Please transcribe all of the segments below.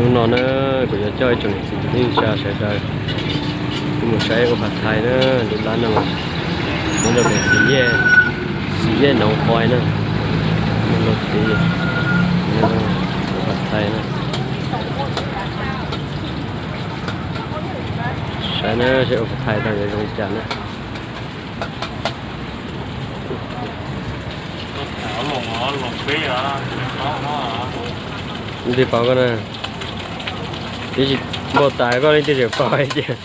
Hnub no na, kuv yuav coj ib tsoom niam txiv kwv tij neej tsa sawv daws mus saib ua phav thais na, lub lab no los nyob rau pem Xis Yej, Xis Yej Noov Qhoi na, ua phav thais na. Saib na, saib ua phav thais tau yuav zoo li cas na. Twb paub koj na, twb tsis npau taws koj li twb tseem paub hais tias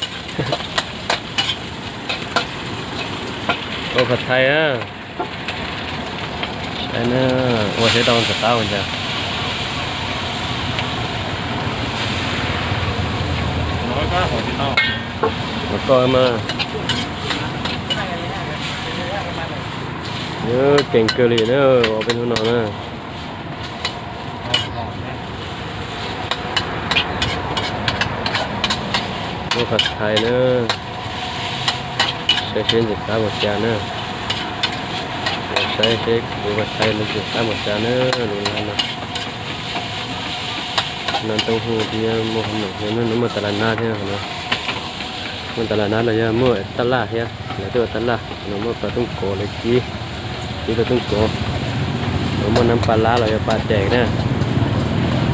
ua phav thais na. Saib na, ua saib tau ntxim qab ua cas. Ua koj mas. Keej kawg li na, ua peb hnub no na. Ua phav thais na, saib seb ntxim qab ua cas na. Saib seb kuv ua phav thais no ntxim qab ua cas na, lub lab no. Nab tooj hu thiab muaj hov noom thiab, nws muaj tas las nab thiab no. Muaj tas las nab los yog muaj taj laj thiab, lawv twb ua taj laj no, muaj pas tooj kov lawv kib, kib pas tooj kov. Muaj nab pas lab los yog pas dees na,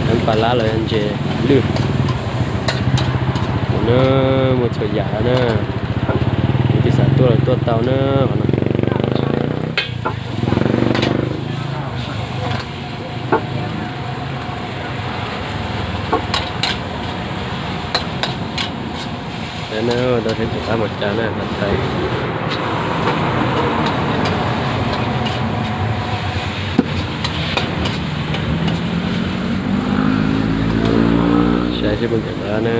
nab pas lab los yog ntses lwj. Na, muaj txhua yam na, yus tsis xav tuaj los tuaj tau na, qhov no. Saib na, tau saib ntxim qab ua cas na, phav thais. Saib seb puas ntxim qab na.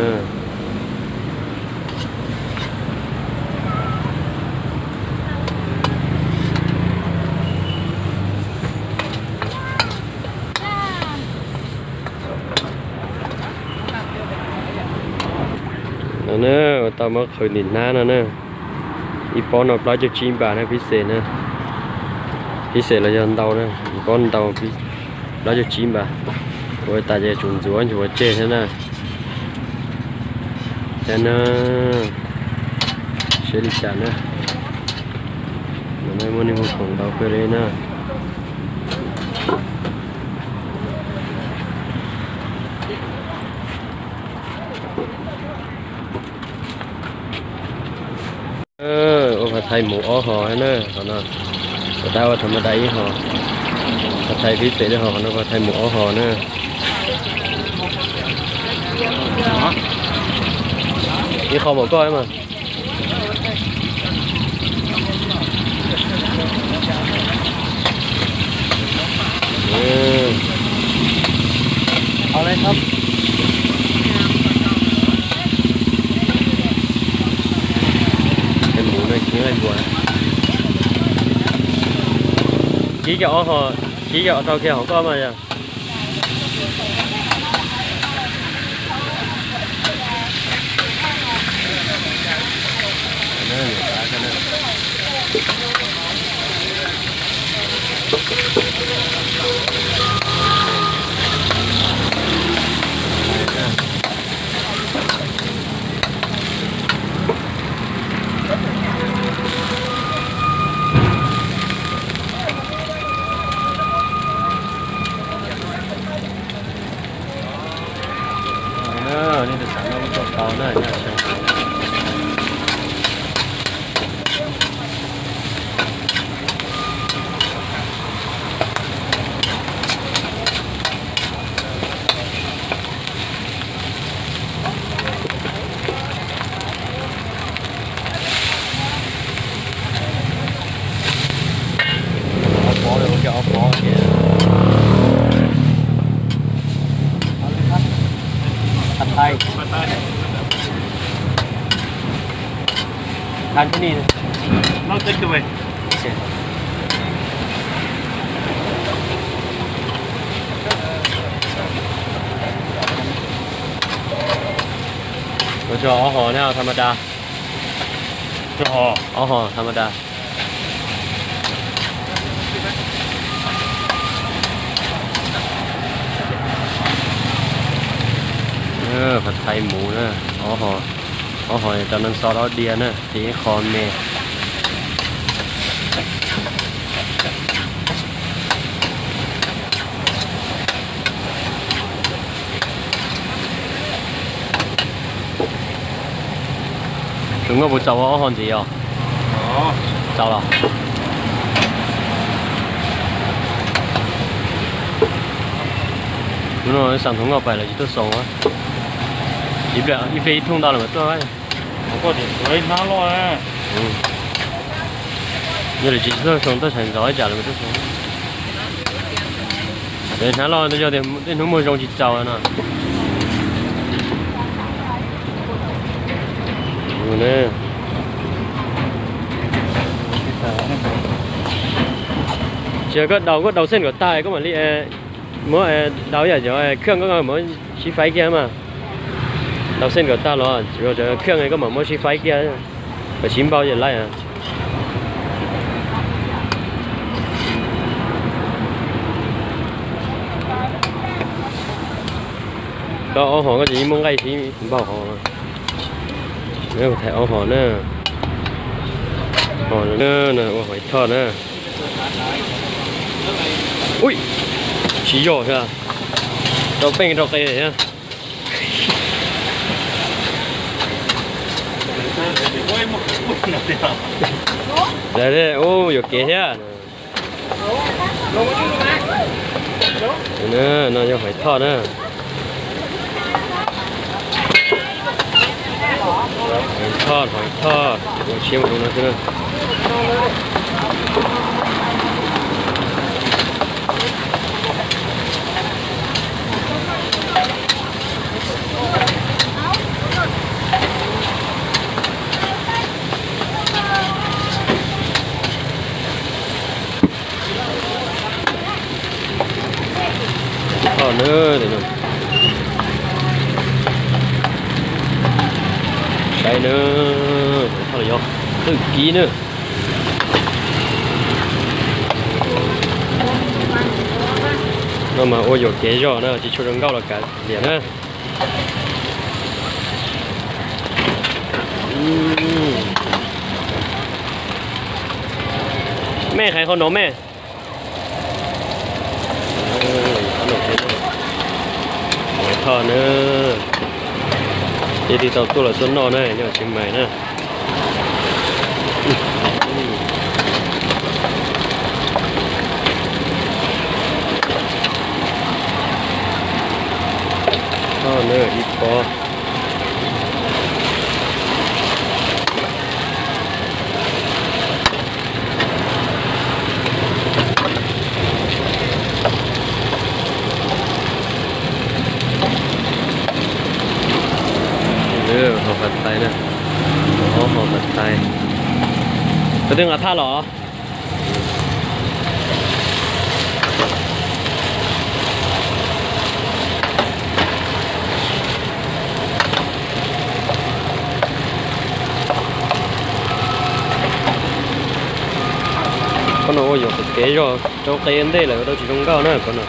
No na, ua tau muab qhwv ntim hnab no na. Ib pob no plaub caug tsib npas na, phib xes na. Phib xes los yog ntau na, ib pob ntau plaub caug tsib npas. Ua tas ces tsum ntxuav nchuav tseg thiab na. Saib na, saib li cas na. No na, muaj neeg hu khoom ntau kawg li na. Ua phav thais mus ob hos na, qhov no. Phav thais ua tha ma da ib hos, phav thais phib xes ib hos, qhov no phav thais mus ob hos na. Ib qho mam koj mas. Kib cov ob hos, kib cov tau kiag hauv koj mas yog. Nej tus xav noj kuj tuaj tau na, nyob Xeev Khuam. Ob pob, ua kiag ob pob thiab. Pad Thai. Pad Thai. Ua tso ob hos na, tha ma da. Ob hos tha ma da. Phav thaiv mus na, ob hom, ob hom rau neeg xo dob diav na, ces ib qho me. Tus nkauj puas txaus ob hom ntxiv os? Txaus los? Hnub no xav tus nkauj pais lawv tsis tuaj xoo. Ib pliag ib pliag ib thooj ntau lawm mas tuaj. Yog lawv tsis tuaj xoo tuaj tshais ntxov ib tsam lawv tuaj xoo. Hnab loj yog tej hnub muag zoo tsis txaus no. Tsis yog koj daus, koj daus xej kom tag koj mam li muab daus yam cov khaj koj mam sib faib kiag mas. Daus xej kom tag los khaj koj mam muab sib faib kiag, kom sib npaug ces laib. Koj ob hom koj tsis muaj nqaij sib npaug hov. Thaiv ob hom na. Hom no ua hom thoj na. Ui, tsis yog thiab, rau peej rau qe thiab. Ub, yuam kev thiab. No yog hom thoj na. Hom thoj, hom thoj, ua siab mus no xwb na. Thoj na, saib na, hom thoj los yog twj kib na. No mas ua yuam kev zog na, tsis tshua zoo nkauj los kav liam na. Mej hais qhov no mej. Hom thoj na, ib tug tau tuaj los tuaj noj na, nyob Tsev Maim na. Thoj na ib pob. Hom phav thaiv na, ob hom phav thaiv. Koj twb nqa thaj los? Qhov no ua yuam kev zog rau qe ntej lawm tau tsis zoo nkauj na qhov no.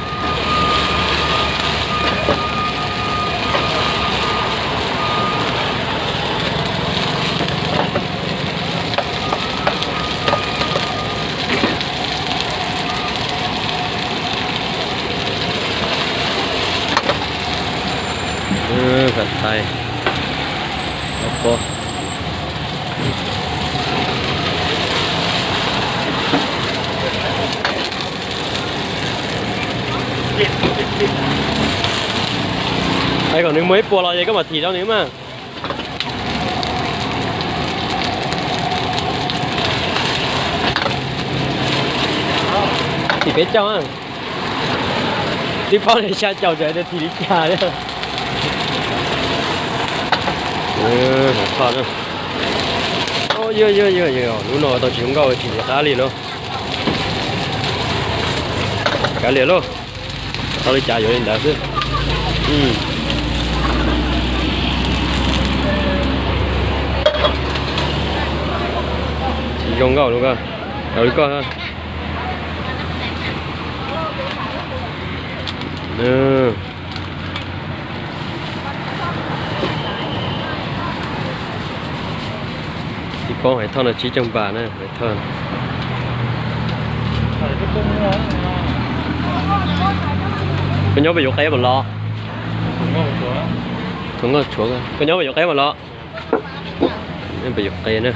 Phav thaiv ob pob. Hais kom nws muaj ib puas los ces koj mam thim rau nws mas. Thim peb caug. Twb paub li xya caum ces thim li cas thiab. Hom thoj na. Yog yog yog, lub no tau tsis zoo nkauj tsis nco qab li lauj. Kav liam lauj, tau li cas yuav li ntawd xwb. Tsis zoo nkauj li koj, li koj. Ib pob hais thoj no tsib caug npas na, hais thoj. Koj nyob pem yuav qe mas los? Thaum nkauj tshuav, koj nyob pem yuav qe mas los? Pem yuav qe na.